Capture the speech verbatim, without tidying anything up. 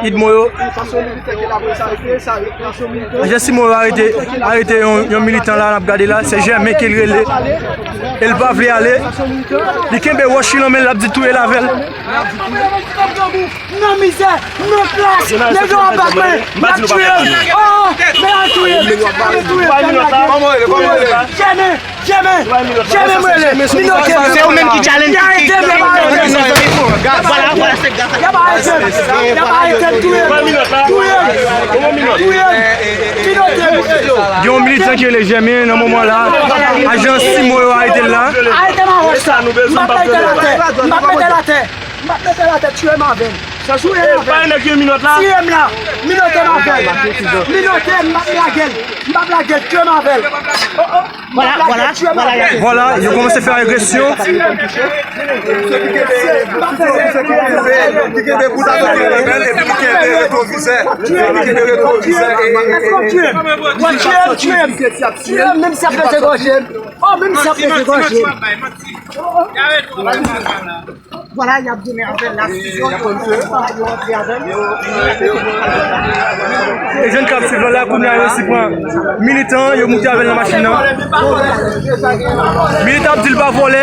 Idmo yo. Ajan Simo yo arete, arete yon, yon militan la, n ap gade la, se Jèmen ke l rele. E l pa vle ale. Li kenbe wòch li nan men l, l ap di touye l avè l. Nan mizè, nan kras, nèg yo anba mwen, y ap touye m. Oh, men y ap touye m, y ap touye m, y ap touye m. Jèmen, Jèmen, Jèmen m rele, minote m. Se ou menm ki challenge. Y a arete m, y ap arete m. Vwala, vwala, se gata. Y ap arete m, y ap arete m, touye m, touye m, touye m, minote m. Gen yon militan ki rele Jèmen nan moman la. Ajan Simo yo arete l la. Arete m a wòch la. M ap mete l atè. M ap mete l atè. M ap mete l atè, tiye m avè l. Tiye m avè l. Tiye m la. Minote m avè l. Minote m, m ap lage l. M ap lage l, tiye m avè l. Oh, oh. M ap lage l, tiye m avè l. Vwala, yo kòmanse fè agresyon. Li kenbe bout avèk rebèl epi li kenbe retwovizè. Li kenbe retwovizè e, e, e, e. Tiye m, tiye m. Tiye m, menm si y ap peze gòje m. Oh, menm si y ap peze gòje m. Vwala, y ap vini avè l la, si yo, yo rantre avè l. E jèn k ap swiv la, kounye a yo si pran militan, yo moute avè l nan machin nan. Militan ap di l pa vòlè.